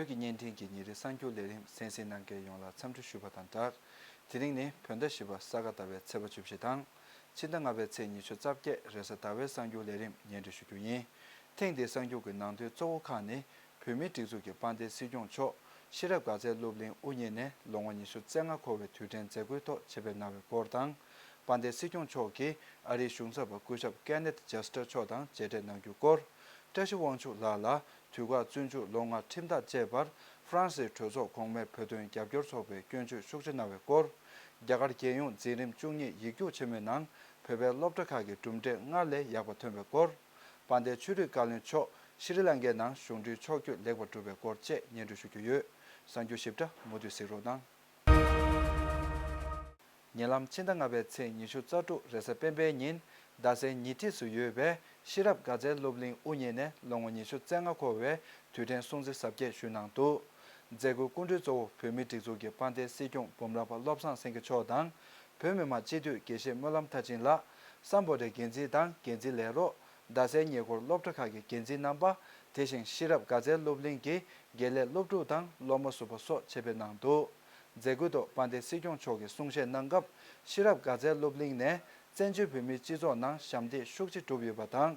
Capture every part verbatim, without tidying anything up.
བོད་ཀྱི་བརྙན་འཕྲིན་གྱི་ཉིན་རེའི་གསར་འགྱུར་ལས་རིམ་གསན་གཟིགས་གནང་མཁན་ཡོངས་ལ་འཚམས་འདྲི་ཞུ་བ་དང་སྦྲགས། དེ་རིང་ནི་བོད་ཟླ་བཞི་པ་ས་ག་ཟླ་བའི་ཚེས་པ་བཅུ་བཞི་དང་། ཕྱི་ཟླ་ལྔ་པའི་ཚེས་ཉི་ཤུ་རྩ་བརྒྱད་རེས་གཟའ་ཟླ་བའི་གསར་འགྱུར་ལས་རིམ་སྙན་སྒྲོན་ཞུ་རྒྱུ་ཡིན། ཐེངས་འདིའི་གསར་འགྱུར་གྱི་ནང་དོན་གཙོ་བོ་ཁག་ནི། བོད་མིའི་སྒྲིག་འཛུགས་ཀྱི་དཔལ་ལྡན་སྲིད་སྐྱོང་མཆོག་ཤེས་རབ་དགའ་ཚལ་སློབ་གླིང་དབུ་བརྙེས་ནས་ལོ་ངོ་ཉི་ཤུ་རྩ་ལྔ་འཁོར་བའི་དུས་དྲན་མཛད་སྒོའི་ཐོག་ཆེད་ཕེབས་གནང་བའི་སྐོར་དང་། དཔལ་ལྡན་སྲིད་སྐྱོང་མཆོག་གིས་ཨ་རིའི་གཞུང་ཚབ་པ་སྐུ་ཞབས་ཀེ་ནེཐ་ཇེ་སི་ཊར་མཆོག་དང་མཇལ་འཕྲད་གནང་རྒྱུའི་སྐོར། བཀྲ་ཤིས་དབང་ཕྱུག་ལགས་ལ་དུས་བཀག་བཙོན་འཇུག་ལོ་ལྔ་ཁྲིམས་ཐག་བཅད་པར་ཧྥ་རན་སིའི་གྲོས་ཚོགས་གོང་མའི་བོད་དོན་རྒྱབ་སྐྱོར་ཚོགས་པས་སྐྱོན་བརྗོད་ཤུགས་ཆེ་གནང་བའི་སྐོར། རྒྱ་གར་རྒྱལ་ཡོངས་འཛིན་རིམ་བཅུ་གཉིས་ཡིག་རྒྱུགས་ཆེན་མོའི་ནང་བོད་པའི་སློབ་གྲྭ་ཁག་གི་གྲུབ་འབྲས་སྔར་ལས་ཡག་པ་ཐོན་པའི་སྐོར། དཔལ་ལྡན་ཆོས་རིག་བཀའ་བློན་མཆོག་ཤྲི་ལང་ཀའི་ནང་གཞུང་འབྲེལ་ཕྱོགས་བསྐྱོད་ལེགས་པར་གྲུབ་པའི་སྐོར་བཅས་སྙན་སྒྲོན་ཞུ་རྒྱུ་ཡོད། གསར་འགྱུར་ཞིབ་ཕྲ་མུ་མཐུད་གཟིགས་རོགས་གནང་། ཉེ་ལམ་ཕྱི་ཟླ་ལྔ་པའི་ཚེས་ཉི་ཤུ་རྩ་དྲུག་རེས་གཟའ་སྤེན་པའི་ཉིན། རྡ་སའི་ཉེ་འཁྲིས་སུ་ཡོད་པའི་ཤེས་རབ་དགའ་ཚལ་སློབ་གླིང་དབུ་བརྙེས་ནས་ལོ་ངོ་ཉི་ཤུ་རྩ་ལྔ་འཁོར་བའི་དུས་དྲན་སྲུང་བརྩི་གཟབ་རྒྱས་ཞུས་གནང་འདུག། མཛད་སྒོའི་སྐུ་མགྲོན་གཙོ་བོ་བོད་མིའི་སྒྲིག་འཛུགས་ཀྱི་དཔལ་ལྡན་སྲིད་སྐྱོང་འབུམ་རམས་པ་བློ་བཟང་སེང་གེ་མཆོག་དང་། བོད་མི་མང་སྤྱི་འཐུས་དགེ་བཤེས་སྨོན་ལམ་མཐར་ཕྱིན་ལགས། སམ་བྷོ་ཊའི་འགན་འཛིན་དང་འགན་འཛིན་ལས་རོགས། རྡ་སའི་ཉེ་འཁོར་སློབ་གྲྭ་ཁག་གི་འགན་འཛིན་རྣམ་པ། དེ་བཞིན་ཤེས་རབ་དགའ་ཚལ་སློབ་གླིང་གི་དགེ་ལས་སློབ་ཕྲུག་དང་སློབ་མ་ཟུར་པ་སོགས་ཆེད་ཕེབས་གནང་འདུག། མཛད་སྒོའི་ཐོག་དཔལ་ལྡན་སྲིད་སྐྱོང་མཆོག་གིས་གསུང་བཤད་གནང་སྐབས། ཤེས་རབ་དགའ་ཚལ་སློབ་གླིང་ནས་བཙན་བྱོལ་བོད་མིའི་སྤྱི་ཚོགས་ནང་ཞབས་འདེགས་ཤུགས་ཆེ་བསྒྲུབས་ཡོད་པ་དང་།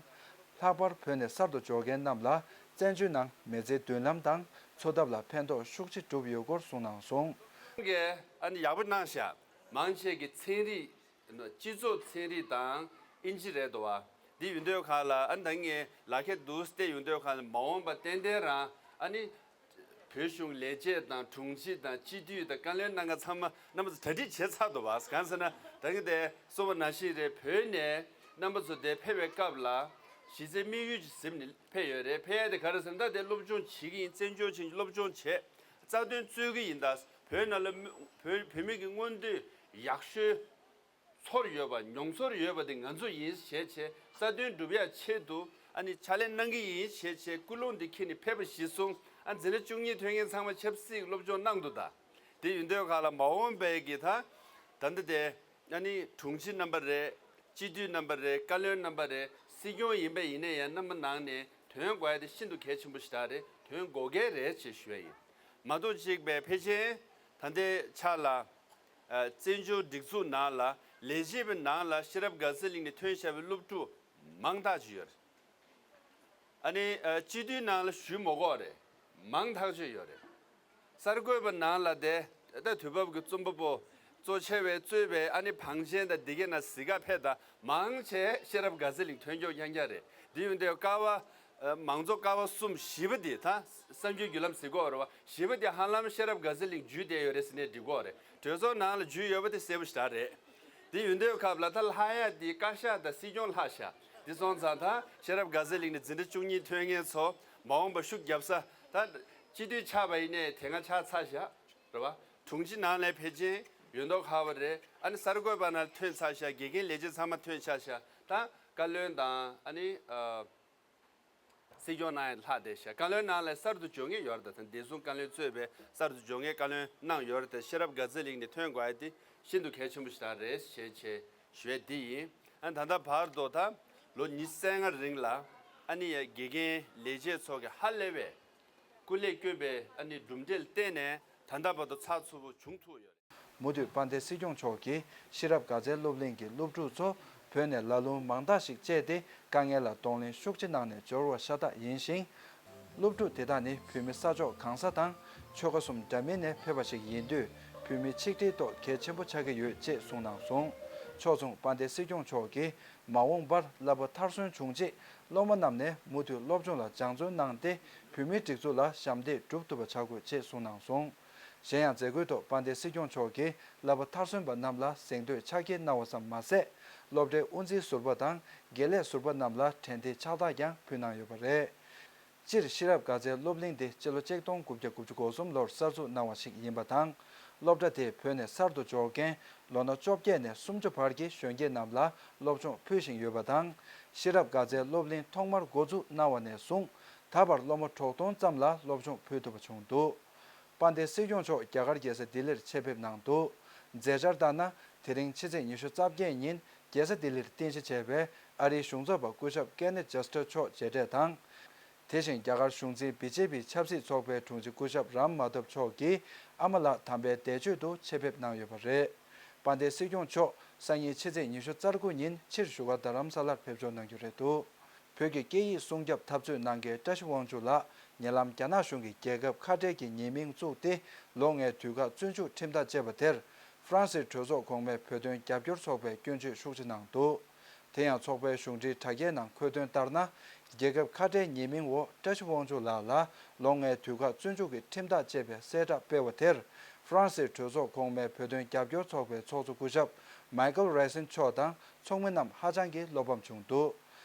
ལྷག་པར་བོད་ནས་གསར་དུ་འབྱོར་མཁན་རྣམས་ལ་བཙན་བྱོལ་ནང་མི་ཚེའི་མདུན་ལམ་དང་འཚོ་ཐབས་ལ་ཕན་ཐོགས་ཤུགས་ཆེ་བསྒྲུབས་ཡོད་སྐོར་གསུངས་གནང་སོང་། གིས་ཨ་ནི་ཡག་པོ་གནང་ཤག། མང་ཆེ་གི་ཚན་རིག་སྤྱི་ཚོགས་ཚན་རིག་དང་ཨིན་ཇི་རེད་དོ་བ། འདི་ཡོད་དུས་ཁ་ལ་ཨ་ནི་ད་ངས་ལག་ཁྱེར་འདུག་སྟེ་ཡོད་དུས་ཁ་ལ་མ་འོངས་པ་ཏན་ཏན་རང་ཨ་ནི་བོད་གཞུང་ལས་བྱེད་དང་དྲུང་ཆེ་དང་སྤྱི་འཐུས་དང་བཀའ་བློན་རྣམ་པ་ཚང་མ་རྣམ་པ་ཚོ་གྲ་སྒྲིག་བྱས་ཚར་འདུག་བ། གང་ཟེར་ན་ད་གིན་དེ་གསུངས་པ་ནང་བཞིན་རེད། བོད་ནས་རྣམ་པ་ཚོ་དེ་ཕེབས་པའི་སྐབས་ལ་གཞི་རྩའི་དམིགས་ཡུལ་ཅིག་གཟིམ་ནས་ཕེབས་ཡོད་རེད། ཕེབས་ཡ་དེ་ག་རེ་ཟེར་ན་ད་དེ་སློབ་སྦྱོང་བྱེད་ཀྱི་ཡིན། བཙན་བྱོལ་ཕྱིན་སློབ་སྦྱོང་བྱེད། རྩ་དོན་རྩོད་ཀྱི་ཡིན། ད་བོད་ནང་ལ་མི་བོད་བོད་མི་གི་མངོན་འདོད་ཡག་ཤོས་ཚོར་ཡོད་པ་མྱོང་ཚོར་ཡོད་པ་དེ་ང་ཚོ་ཡིན་བྱས་བྱས་རྩ་དོན་སྒྲུབ་ཡ་ཆེད་དུ་ཨ་ནི་ཕྱག་ལས་གནང་གི་ཡིན་བྱས་བྱས་ཀུན་སློང་འདི་འཁྱེར་ནས་ཕེབས་པ་གཞིར་བཟུང་ཨ་འཛིན་གྲྭ་བཅུ་གཉིས་ཐོན་མཁན་ཚང་མ་ཆབ་སྲིད་སློབ་སྦྱོང་གནང་འདུག། ད་དེ་ཡོད་དུས་ཁ་ལ་མ་འོངས་པའི་གི་ད་ད་ལྟ་དེ་ཨ་ནི་དྲུང་ཆེ་རྣམ་པ་རེད། སྤྱི་འཐུས་རྣམ་པ་རེད། བཀའ་བློན་རྣམ་པ་རེད། སྲིད་སྐྱོང་ཡིན་པ་ཡིན་ན་ཡང་རྣམ་པ་ནང་ནས་ཐོན་དགོས་ཡ་དེ་ཤིན་ཏུ་གལ་ཆེན་པོ་ཞིག་ད་རེད། ཐོན་དགོས་གལ་རེད་ཅེས་ཞུ་ཡ་ཡིན། མ་གཏོགས་གཅིག་པའི་ཕལ་ཆེར་ད་ལྟའི་ཆ་ལ། ཨ། བཙན་བྱོལ་སྒྲིག་འཛུགས་ནང་ལ་ལས་བྱེད་པའི་ནང་ལ་ཤེས་རབ་དགའ་ཚལ་གླིང་ནས་ཐོན་བཞག་པའི་སློབ་ཕྲུག་མང་དག་ཅིག་ཡོད་རེད། ཨ་ནི་ཨ། སྤྱི་འཐུས་ནང་ལ་ཞུ་མ་དགོས་རེད། མང་ཐག་ཆོད་ཡོད་རེད། གསར་འགོད་པ་ནང་ལ་དེ་ད་དུས་བབ་ཀྱི་རྩོམ་པ་པོ་གཙོ་ཆེ་བའི་གཙོས་པའི་ཨ་ནི་བང་ཆེན་དང་འདི་གའི་ནང་གཟིགས་ག་ཕེབས་དང་མང་ཆེ་ཤེས་རབ་དགའ་ཚལ་གླིང་ཐོན་ཀྱོག་རྐྱང་རྐྱང་རེད། འདི་ཡོང་དུས་ཀ་བ། ཨ། མང་གཙོ་ཀ་བ་གསུམ་བཞི་པ་འདི་ད་གསར་འགྱུར་བརྒྱུད་ལམ་ཟེར་གོ་རེད་བ། བཞི་པ་འདི་ཧ་ལམ་ཤེས་རབ་དགའ་ཚལ་གླིང་བརྒྱུད་བསྡད་ཡོད་རེད་ཟེར་ནས་འབྲི་གོ་རེད། གྲོས་ཚོགས་ནང་ལ་བརྒྱུད་ཡོད་པ་དེ་གསལ་པོ་ཞེ་དྲག་རེད། འདི་ཡོང་དུས་སྐབས་ལ་ད་ལྷག་ཡ་འདི་བཀའ་ཤག་དང་སྲིད་སྐྱོང་ལྷག་ཤག། འདི་སོང་ཙང་ད་ཤེས་རབ་དགའ་ཚལ་གླིང་ནས་འཛིན་གྲྭ་བཅུ་གཉིས་ཐོན་མཁན་ཚོ་མ་འོངས་པ་ཤུགས་རྒྱབ་ས་ད་སྤྱི་འཐུས་ཆགས་པ་ཡིན་ནའི་དེ་སྔ་ཆགས་ཚར་ཤག་རེད་བ། དྲུང་ཆེ་ནང་ལ་ཕལ་ཆེར་ཡོད་མདོག་ཁ་པོ་རེད། ཨ་ནི་གསར་འགོད་པ་ནང་ཐོན་ཚར་ཤག། དགེ་རྒན་ལས་བྱེད་ཚང་མ་ཐོན་ཆགས་ཤག། ད་བཀའ་བློན་དང་ཨ་ནི་ཨ། སྲིད་སྐྱོང་གནང་ཡ་ལྷག་བསྡད་ཤག། བཀའ་བློན་ནང་ལ་གསར་དུ་འབྱོར་མཁན་ཡོད་རེད། ད་བདེ་སྲུང་བཀའ་བློན་གཙོས་པའི་གསར་དུ་འབྱོར་མཁན་བཀའ་བློན་གནང་ཡོད་རེད། ད་ཤེས་རབ་དགའ་ཚལ་གླིང་ནས་ཐོན་དགོས་ཡ་དེ་ཤིན་ཏུ་གལ་ཆེན་པོ་ཞིག་ད་རེད་ཞེས་བྱས་ཞུ་ཡ་འདི་ཡིན། ཨ་ད་ལྟ་བར་དུ་ད་ལོ་ཉི་ཤུ་རྩ་ལྔ་རིང་ལ་ཨ་ནི་ཡ་དགེ་རྒན་ལས་བྱེད་ཚོ་གི་ཧ་ལས་པའི་སྐུ་ལས་བསྐྱོན་པའི་ཨ་ནི་གྲུབ་འབྲས་ལ་བརྟེན་ནས་ད་ལྟ་བར་དུ་ཚགས་ཚུད་པོ་བྱུང་ཐུབ་ཡོད་རེད། མུ་མཐུད་དཔལ་ལྡན་སྲིད་སྐྱོང་མཆོག་གིས་ཤེས་རབ་དགའ་ཚལ་སློབ་གླིང་གི་སློབ་ཕྲུག་ཚོ་བོད་ནས་ལ་ལུང་མང་དག་ཞིག་བཅད་དེ་དཀའ་ངལ་ལ་གདོང་ལེན་ཤུགས་ཆེ་གནང་ནས་འབྱོར་བ་ཤ་སྟག་ཡིན་ཞིང་། སློབ་ཕྲུག་དེ་དག་ནི་བོད་མི་ས་ཕྱོགས་གང་ས་དང་ཆོལ་ཁ་གསུམ་འདྲ་མིན་ནས་ཕེབས་པ་ཞིག་ཡིན་དུས་བོད་མིའི་ཆིག་སྒྲིལ་ཐོག་གལ་ཆེན་པོ་ཆགས་ཀྱི་ཡོད་ཅེས་གསུངས་གནང་སོང་། ཕྱོགས་མཚུངས་དཔལ་ལྡན་སྲིད་སྐྱོང་མཆོག་གིས་མ་འོངས་པར་བསླབ་པ་མཐར་སོན་བྱུང་རྗེས་སློབ་མ་རྣམས་ནས་མུ་མཐུད་སློབ་སྦྱོང་ལ་སྦྱང་བརྩོན་གནང་སྟེ་བོད་མིའི་སྒྲིག་འཛུགས་ལ་ཞབས་འདེགས་སྒྲུབ་ཐུབ་པ་བྱ་དགོས་ཅེས་གསུངས་གནང་སོང་། གཞན་ཡང་མཛད་སྒོའི་ཐོག་དཔལ་ལྡན་སྲིད་སྐྱོང་མཆོག་གིས་བསླབ་པ་མཐར་སོན་པ་རྣམས་ལ་གཟེངས་བསྟོད་ཕྱག་འཁྱེར་གནང་བ་ཙམ་མ་ཟད། སློབ་གྲྭའི་དབུ་འཛིན་ཟུར་པ་དང་དགེ་ལས་ཟུར་པ་རྣམས་ལ་དྲན་རྟེན་ཕྱག་རྟགས་ཀྱང་ཕུལ་གནང་ཡོད་པ་རེད། སྤྱིར་ཤེས་རབ་དགའ་ཚལ་སློབ་གླིང་འདི་སྤྱི་ལོ་ཆིག་སྟོང་དགུ་བརྒྱ་དགུ་བཅུ་གོ་གསུམ་ལོར་གསར་འཛུགས་གནང་བ་ཞིག་ཡིན་པ་དང་། སློབ་གྲྭ་དེས་བོད་ནས་གསར་དུ་འབྱོར་མཁན་ལོ་ན་བཅོ་བརྒྱད་ནས་སུམ་ཅུ་བར་གྱི་གཞོན་སྐྱེས་རྣམས་ལ་སློབ་སྦྱོང་ཕུལ་བཞིན་ཡོད་པ་དང་། ཤེས་རབ་དགའ་ཚལ་སློབ་གླིང་ཐོག་མར་འགོ་འཛུགས་གནང་བ་ནས་བཟུང་ད་བར་སློབ་མ་དྲུག་སྟོང་ཙམ་ལ་སློབ་སྦྱོང་ཕུལ་ཐུབ་པ་བྱུང་འདུག། དཔལ་ལྡན་སྲིད་སྐྱོང་མཆོག་རྒྱ་གར་རྒྱལ་ས་ལྡི་ལིར་ཆེད་ཕེབས་གནང་འདུག། མཛད་འཆར་ལྟར་ན། དེ་རིང་ཕྱི་ཚེས་ཉི་ཤུ་རྩ་བརྒྱད་ཉིན་རྒྱལ་ས་ལྡི་ལིར་རྟེན་གཞི་བྱས་པའི་ཨ་རིའི་གཞུང་ཚབ་པ་སྐུ་ཞབས་ཀེ་ནེཐ་ཇེ་སི་ཊར་མཆོག་མཇལ་འཕྲད་དང་། དེ་བཞིན་རྒྱ་གར་གཞུང་འཛིན་བི་ཇེ་པི་ཆབ་སྲིད་ཚོགས་པའི་དྲུང་ཆེ་སྐུ་ཞབས་རམ་མ་དབ་མཆོག་གིས་ཨ་མ་ལགས་དམ་པའི་འདས་མཆོད་དུ་ཆེད་ཕེབས་གནང་ཡོད་པ་རེད། དཔལ་ལྡན་སྲིད་སྐྱོང་མཆོག་སང་ཉིན་ཕྱི་ཚེས་ཉི་ཤུ་རྩ་དགུ་ཉིན་ཕྱིར་བཞུགས་སྒར་རྡ་རམ་ས་ལར་ཕེབས་འབྱོར་གནང་རྒྱུ་རེད་འདུག་བོད་ཀྱི་སྐད་ཡིག་སྲུང་སྐྱོབ་འཐབ་རྩོད་གནང་མཁན་བཀྲ་ཤིས་དབང་ཕྱུག་ལགས་ཉེ་ལམ་རྒྱ་ནག་གཞུང་གིས་རྒྱལ་ཁབ་ཁ་བྲལ་གྱི་ཉེས་མིང་བཙུགས་ཏེ་ལོ་ལྔའི་དུས་བཀག་བཙོན་འཇུག་ཁྲིམས་ཐག་བཅད་པ་དེར་ཧྥ་རན་སིའི་གྲོས་ཚོགས་གོང་མའི་བོད་དོན་རྒྱབ་སྐྱོར་ཚོགས་པས་སྐྱོན་བརྗོད་ཤུགས་ཆེ་གནང་འདུག་དེ་ཡང་ཚོགས་པའི་གཞུང་འབྲེལ་དྲ་རྒྱའི་ནང་འཁོད་དོན་ལྟར་ན། རྒྱལ་ཁབ་ཁ་བྲལ་ཉེས་མིང་འོག་བཀྲ་ཤིས་དབང་ཕྱུག་ལགས་ལ་ལོ་ལྔའི་དུས་བཀག་བཙོན་འཇུག་གི་ཁྲིམས་ཐག་བཅད་པའི་གསལ་བསྒྲགས་སྤེལ་བ་དེར། ཧྥ་རན་སིའི་གྲོས་ཚོགས་གོང་མའི་བོད་དོན་རྒྱབ་སྐྱོར་ཚོགས་པའི་ཚོགས་གཙོ་སྐུ་ཞབས་མའི་ཀལ་རེ་སིན་མཆོག་དང་ཚོགས་མི་རྣམས་ཧ་ཅང་གི་བློ་ཕམ་བྱུང་འདུག་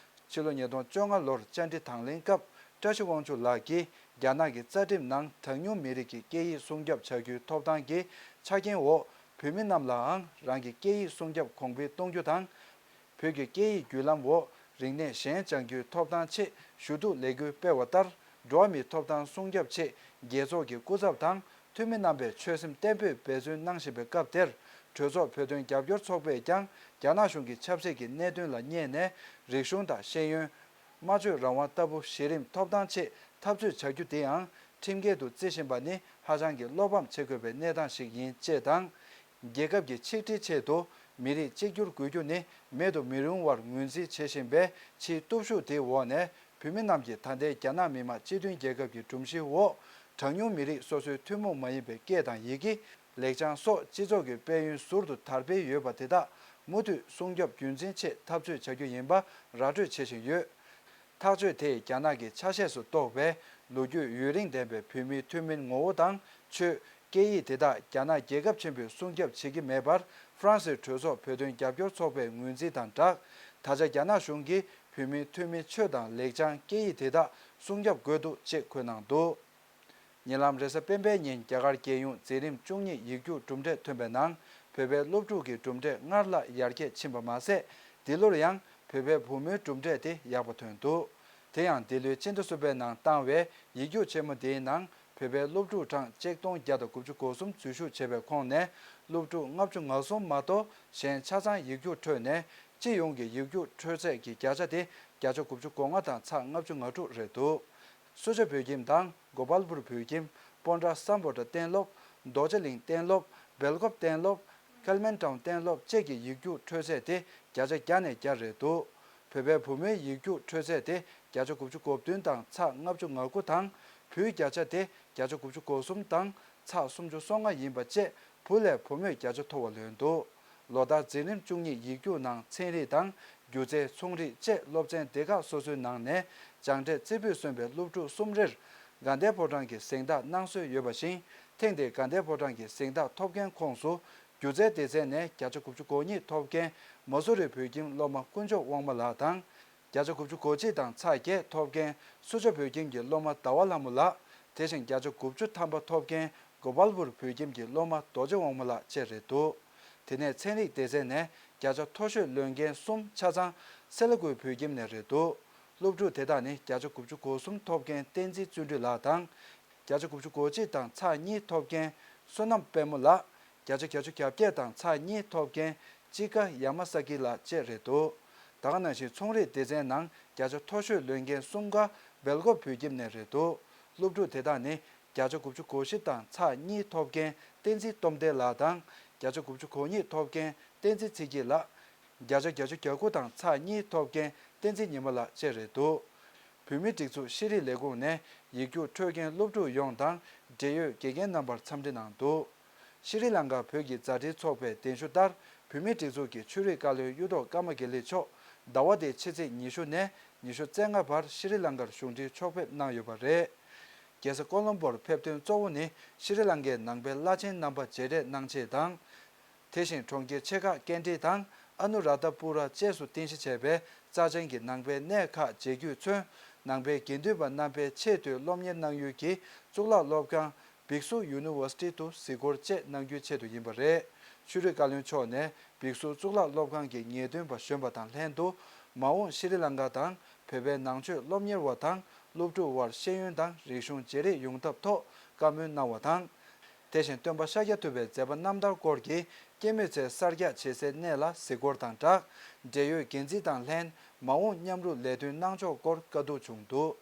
ཕྱི་ལོ་ཉིས་སྟོང་བཅོ་ལྔ་ལོར་བཅར་འདྲི་དང་ལེན་སྐབས་བཀྲ་ཤིས་དབང་ཕྱུག་ལགས་ཀྱིས་རྒྱ་ནག་གི་རྩ་ཁྲིམས་ནང་གྲངས་ཉུང་མི་རིགས་ཀྱི་སྐད་ཡིག་སྲུང་སྐྱོབ་བྱ་རྒྱུའི་ཐོབ་ཐང་གི་ཆ་རྐྱེན་འོག་བོད་མི་རྣམས་ལའང་རང་གི་སྐད་ཡིག་སྲུང་སྐྱོབ་གོང་འཕེལ་གཏོང་རྒྱུ་དང་། བོད་ཀྱི་སྐད་ཡིག་བརྒྱུད་ལམ་འོག་རིག་གནས་གཞན་སྦྱང་རྒྱུའི་ཐོབ་ཐང་ཆེད་ཞུ་གཏུག་ལས་འགུལ་སྤེལ་བ་ལྟར། འགྲོ་བ་མིའི་ཐོབ་ཐང་སྲུང་སྐྱོབ་ཆེད་རྒྱལ་ཚོགས་ཀྱི་སྐུ་ཚབ་དང་འཐུས་མི་རྣམ་པས་ཆོད་སེམས་བརྟན་པོས་འབད་བརྩོན་གནང་བཞིན་པའི་སྐབས་དེར། གྲོས་ཚོགས་བོད་དོན་རྒྱབ་སྐྱོར་ཚོགས་པས་ཀྱང་རྒྱ་ནག་གཞུང་གི་ཆབ་སྲིད་ཀྱི་གནད་དོན་ལ་བསྙད་ནས་རིག་གཞུང་དང་ཤེས་ཡོན། སྨྲ་བརྗོད་རང་དབང་ལྟ་བུ་གཞི་རིམ་ཐོབ་ཐང་ཆེད་འཐབ་རྩོད་བྱ་རྒྱུ་དེའང་ཁྲིམས་འགལ་དུ་བརྩི་བཞིན་པ་ནི་ཧ་ཅང་གི་བློ་ཕམ་བྱེད་དགོས་པའི་གནས་སྟངས་ཤིག་ཡིན་ཅེས་དང་། རྒྱལ་ཁབ་ཀྱི་ཆིག་སྒྲིལ་ཆེད་དུ་མི་རིགས་གཅིག་གྱུར་དགོས་རྒྱུ་ནི་མེད་དུ་མི་རུང་བར་ངོས་འཛིན་བྱེད་བཞིན་པའི་ཕྱིའི་སྟོབས་ཤུགས་དེའི་འོག་ནས་བོད་མི་རྣམས་ཀྱིས་ད་ལྟའི་རྒྱ་ནག་མི་དམངས་སྤྱི་མཐུན་རྒྱལ་ཁབ་ཀྱི་སྒྲོམ་གཞིའི་འོག་གྲངས་ཉུང་མི་རིགས་སོ་སོའི་ཐུན་མོང་མ་ཡིན་པའི་སྐད་དང་ཡི་གེ། ལེགས་བྱང་སོགས་སྤྱི་ཚོགས་ཀྱི་དཔལ་ཡོན་ཟུར་དུ་དར་འཕེལ་ཡོད་པ་དེ་དག་མུ་མཐུད་སྲུང་སྐྱོབ་རྒྱུན་འཛིན་ཆེད་འཐབ་རྩོད་བྱ་རྒྱུ་ཡིན་པ་ར་སྤྲོད་བྱེད་བཞིན་ཡོད། ཐག་གཅོད་དེས་རྒྱ་ནག་གི་ཆ་ཤས་སུ་གཏོགས་པའི་ལོ་རྒྱུས་ཡུན་རིང་ལྡན་པའི་བོད་མིའི་ཐུན་མིན་ངོ་བོ་དང་ཆོས། སྐད་ཡིག་དེ་དག་རྒྱ་ནག་རྒྱལ་ཁབ་ཆེན་པོས་སྲུང་སྐྱོབ་བྱེད་ཀྱི་མེད་པར་ཧྥ་རན་སིའི་གྲོས་ཚོགས་བོད་དོན་རྒྱབ་སྐྱོར་ཚོགས་པའི་ངོས་འཛིན་དང་སྦྲགས། ད་ཆ་རྒྱ་ནག་གཞུང་གིས་བོད་མིའི་ཐུན་མིན་ཆོས་དང་ལེགས་བྱང་སྐད་ཡིག་དེ་དག་སྲུང་སྐྱོབ་དགོས་འདུག་ཅེས་འཁོད་གནང་འདུག་ཉེ་ལམ་རེས་གཟའ་སྤེན་པའི་ཉིན་རྒྱ་གར་རྒྱལ་ཡོངས་འཛིན་རིམ་བཅུ་གཉིས་ཡིག་རྒྱུགས་གྲུབ་འབྲས་ཐོན་པའི་ནང་བོད་པའི་སློབ་ཕྲུག་གི་གྲུབ་འབྲས་སྔར་ལྷག་ཡར་རྒྱས་ཕྱིན་པ་མ་ཟད། འདི་ལོར་ཡང་བོད་པའི་བུ་མོའི་གྲུབ་འབྲས་དེ་ཡག་པ་ཐོན་འདུག་དེ་ཡང་འདི་ལོའི་སྤྱི་ཟླ་གསུམ་པའི་ནང་བཏང་བའི་ཡིག་རྒྱུགས་ཆེན་མོ་འདིའི་ནང་བོད་པའི་སློབ་ཕྲུག་གྲངས་ཆིག་སྟོང་བརྒྱ་དང་དགུ་བཅུ་གོ་གསུམ་འཛུལ་ཞུགས་བྱས་པའི་ཁོངས་ནས་སློབ་ཕྲུག་ལྔ་བཅུ་ང་གསུམ་མ་གཏོགས་གཞན་ཆ་ཚང་ཡིག་རྒྱུགས་འཕྲོད་ནས། སྤྱི་ཡོངས་ཀྱི་ཡིག་རྒྱུགས་འཕྲོད་ཚད་ཀྱི་བརྒྱ་ཆ་དེ་བརྒྱ་ཆ་དགུ་བཅུ་གོ་ལྔ་དང་ཚེག་ལྔ་བཅུ་ང་དྲུག་རེད་འདུག་སུ་ཇཱ་བོད་ཁྱིམ་དང་གོ་པལ་པུར་བོད་ཁྱིམ། པོན་ཏྲ་སམ་བྷོ་ཊ་གཏན་སློབ། རྡོ་རྗེ་གླིང་གཏན་སློབ། སྦེལ་ཀོབ་གཏན་སློབ། ཀལ་མན་ཊའུན་གཏན་སློབ་བཅས་ཀྱི་ཡིག་རྒྱུགས་འཕྲོད་ཚད་དེ་བརྒྱ་ཆ་བརྒྱ་ནས་བརྒྱ་རེད་འདུག་བོད་པའི་བུ་མོའི་ཡིག་རྒྱུགས་འཕྲོད་ཚད་དེ་བརྒྱ་ཆ་དགུ་བཅུ་གོ་བདུན་དང་ཚེག་ལྔ་བཅུ་ང་དགུ་དང་། བུའི་བརྒྱ་ཆ་དེ་བརྒྱ་ཆ་དགུ་བཅུ་གོ་གསུམ་དང་ཚེག་སུམ་ཅུ་སོ་ལྔ་ཡིན་པ་བཅས་བུ་ལས་བུ་མོས་བརྒྱ་ཆ་མཐོ་བ་ལོན་འདུག་ལོ་ལྟར་འཛིན་རིམ་བཅུ་གཉིས་ཡིག་རྒྱུགས་ནང་ཚན་རིག་དང་སྒྱུ་རྩལ། ཚོང་རིག་བཅས་སློབ་ཚན་སྡེ་ཁག་སོ་སོའི་ནང་ནས་སྦྱངས་འབྲས་རྩེ་ཕུད་སོན་པའི་སློབ་ཕྲུག་གསུམ་རེར་དགའ་ལྡན་ཕོ་བྲང་གི་གཟེངས་རྟགས་གནང་སྲོལ་ཡོད་པ་བཞིན། ཐེངས་འདིའི་དགའ་ལྡན་ཕོ་བྲང་གི་གཟེངས་རྟགས་ཐོབ་མཁན་ཁོངས་སུ། སྒྱུ་རྩལ་སྡེ་ཚན་ནས་བརྒྱ་ཆ་དགུ་བཅུ་གོ་གཉིས་ཐོབ་མཁན་མ་སུ་རི་བོད་ཁྱིམ་སློབ་མ་དཀོན་མཆོག་དབང་མོ་ལགས་དང་། བརྒྱ་ཆ་དགུ་བཅུ་གོ་གཅིག་དང་ཚེག་བརྒྱད་ཐོབ་མཁན་སུ་ཇཱ་བོད་ཁྱིམ་གྱི་སློབ་མ་ཟླ་བ་ལྷ་མོ་ལགས། དེ་བཞིན་བརྒྱ་ཆ་དགུ་བཅུ་ཐམ་པ་ཐོབ་མཁན་གོ་པལ་པུར་བོད་ཁྱིམ་གྱི་སློབ་མ་རྡོ་རྗེ་དབང་མོ་ལགས་བཅས་རེད་འདུག་དེ་ནས་ཚན་རིག་སྡེ་ཚན་ནས་བརྒྱ་ཆ་མཐོ་ཤོས་ལོན་མཁན་གསུམ་ཆ་ཚང་སེ་ལ་ཀུའི་བོད་ཁྱིམ་ནས་རེད་འདུག་སློབ་ཕྲུག་དེ་དག་ནི་བརྒྱ་ཆ་དགུ་བཅུ་གོ་གསུམ་ཐོབ་མཁན་བསྟན་འཛིན་བརྩོན་འགྲུས་ལགས་དང་། བརྒྱ་ཆ་དགུ་བཅུ་གོ་གཅིག་དང་ཚེག་གཉིས་ཐོབ་མཁན་བསོད་ནམས་དཔལ་མོ་ལགས། བརྒྱ་ཆ་བརྒྱད་ཅུ་གྱ་བརྒྱད་དང་ཚེག་གཉིས་ཐོབ་མཁན་ཅི་ཀ་ཡ་མ་ས་ཀི་ལགས་བཅས་རེད་འདུག་ད་ག་ནང་བཞིན་ཚོང་རིག་སྡེ་ཚན་ནང་བརྒྱ་ཆ་མཐོ་ཤོས་ལོན་མཁན་གསུམ་ཀ་སྦེལ་ཀོབ་བོད་ཁྱིམ་ནས་རེད་འདུག་སློབ་ཕྲུག་དེ་དག་ནི་བརྒྱ་ཆ་དགུ་བཅུ་གོ་བཞི་དང་ཚེག་གཉིས་ཐོབ་མཁན་བསྟན་འཛིན་སྟོབས་ལྡན་ལགས་དང་། བརྒྱ་ཆ་དགུ་བཅུ་གོ་གཉིས་ཐོབ་མཁན་བསྟན་འཛིན་ཚེ་སྐྱིད་ལགས། བརྒྱ་ཆ་བརྒྱད་ཅུ་གྱ་དགུ་དང་ཚེག་གཉིས་ཐོབ་མཁན་བསྟན་འཛིན་ཉི་མ་ལགས་བཅས་རེད་འདུག་བོད་མིའི་སྒྲིག་འཛུགས་ཤེས་རིག་ལས་ཁུངས་ནས་ཡིག་རྒྱུགས་འཕྲོད་མཁན་སློབ་ཕྲུག་ཡོངས་དང་འབྲེལ་ཡོད་དགེ་རྒན་རྣམ་པར་འཚམས་འདྲི་གནང་འདུག་ཤྲི་ལང་ཀ་བོད་ཀྱི་མཛའ་འབྲེལ་ཚོགས་པས་གདན་ཞུ་ལྟར་བོད་མིའི་སྒྲིག་འཛུགས་ཀྱི་ཆོས་རིག་བཀའ་བློན་གཡུ་ཐོག་ཀརྨ་དགེ་ལེགས་མཆོག་ཟླ་བ་འདིའི་ཕྱི་ཚེས་ཉི་ཤུ་ནས་ཉི་ཤུ་རྩ་ལྔ་བར་ཤྲི་ལང་ཀར་གཞུང་འབྲེལ་ཕྱོགས་ཕེབས་གནང་ཡོད་པ་རེད། རྒྱལ་ས་ཀོ་ལོམ་པོར་ཕེབས་དོན་གཙོ་བོ་ནི་ཤྲི་ལང་ཀའི་ནང་པའི་བླ་ཆེན་རྣམ་པ་མཇལ་འཕྲད་གནང་ཆེད་དང་། དེ་བཞིན་གྲོང་ཁྱེར་ཆེ་ཁག་ཀན་ཊི་དང་ཨ་ནུ་ར་དྷ་པུ་ར་བཅས་སུ་རྟེན་གཞི་བྱས་པའི་རྩ་ཆེན་གྱི་ནང་པའི་གནས་ཁག་མཇལ་རྒྱུས་མཚོན། ནང་པའི་དགེ་འདུན་པ་རྣམ་པའི་ཆེས་མཐོའི་སློབ་གཉེར་གནང་ཡུལ་གྱི་གཙུག་ལག་སློབ་ཁང་བིག་སུ་ཡུ་ནི་ཝར་སི་ཊི་དུ་གཟིགས་སྐོར་བཅས་གནང་རྒྱུའི་ཆེད་དུ་ཡིན་པ་རེད། ཆོས་རིག་བཀའ་བློན་མཆོག་ནས་བིག་སུ་གཙུག་ལག་སློབ་ཁང་གི་ངེས་སྟོན་པ་གཞོན་པ་དང་ལྷན་དུ་མ་འོངས་ཤྲི་ལང་ཀ་དང་བོད་པའི་ནང་ཆོས་སློབ་གཉེར་བ་དང་སློབ་ཕྲུག་དབར་ཤེས་ཡོན་དང་རིག་གཞུང་བརྗེ་རེས་ཡོང་ཐབས་ཐོག་བཀའ་མོལ་གནང་བ་དང་། དེ་བཞིན་སྟོན་པ་ཤཱཀྱ་ཐུབ་པའི་མཛད་པ་རྣམ་ཐར་སྐོར་གྱི་སྐྱེད་མོས་ཚལ་གསར་རྒྱག་བྱེད་སའི་གནས་ལ་གཟིགས་སྐོར་དང་སྦྲགས། འབྲེལ་ཡོད་འགན་འཛིན་དང་ལྷན་མ་འོངས་མཉམ་རུབ་ལས་དོན་གནང་ཕྱོགས་སྐོར་བཀའ་བསྡུར་བྱུང་འདུག་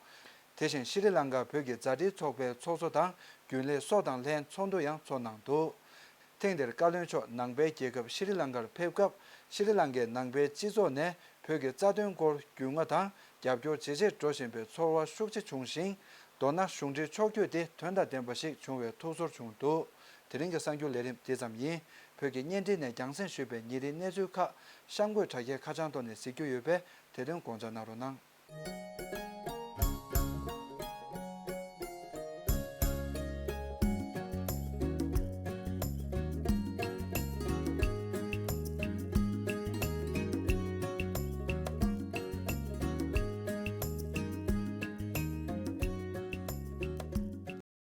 དེ་བཞིན་ཤྲི་ལང་ཀ་བོད་ཀྱི་མཛའ་འབྲེལ་ཚོགས་པའི་ཚོགས་གཙོ་དང་རྒྱུན་ལས་སོགས་དང་ལྷན་ཚོགས་འདུ་ཡང་ཚོགས་གནང་འདུག་ཐེངས་འདིར་བཀའ་བློན་མཆོག་ནང་པའི་རྒྱལ་ཁབ་ཤྲི་ལང་ཀར་ཕེབས་སྐབས། ཤྲི་ལང་ཀའི་ནང་པའི་སྤྱི་ཚོགས་ནས་བོད་ཀྱི་རྩ་དོན་སྐོར་རྒྱུས་མངའ་དང་རྒྱབ་སྐྱོར་ཇེ་ཆེར་འགྲོ་བཞིན་པའི་ཚོར་བ་ཤུགས་ཆེ་བྱུང་ཞིང་། མདོར་ན་གཞུང་འབྲེལ་ཕྱོགས་བསྐྱོད་དེ་དོན་དང་ལྡན་པ་ཞིག་བྱུང་བའི་ཐུགས་ཚོར་བྱུང་འདུག་དེ་རིང་གི་གསར་འགྱུར་ལས་རིམ་འདི་ཙམ་ཡིན། བོད་ཀྱི་བརྙན་འཕྲིན་ནས་རྒྱང་སྲིང་ཞུས་པའི་ཉིན་རེའི་གནས་ཚུལ་ཁག་གཤམ་འཁོད་དྲ་རྒྱའི་ཁ་བྱང་ཐོག་ནས་གཟིགས་རྒྱུ་ཡོད་པས། དེ་དོན་དགོངས་འཇགས་གནང་རོགས་གནང་།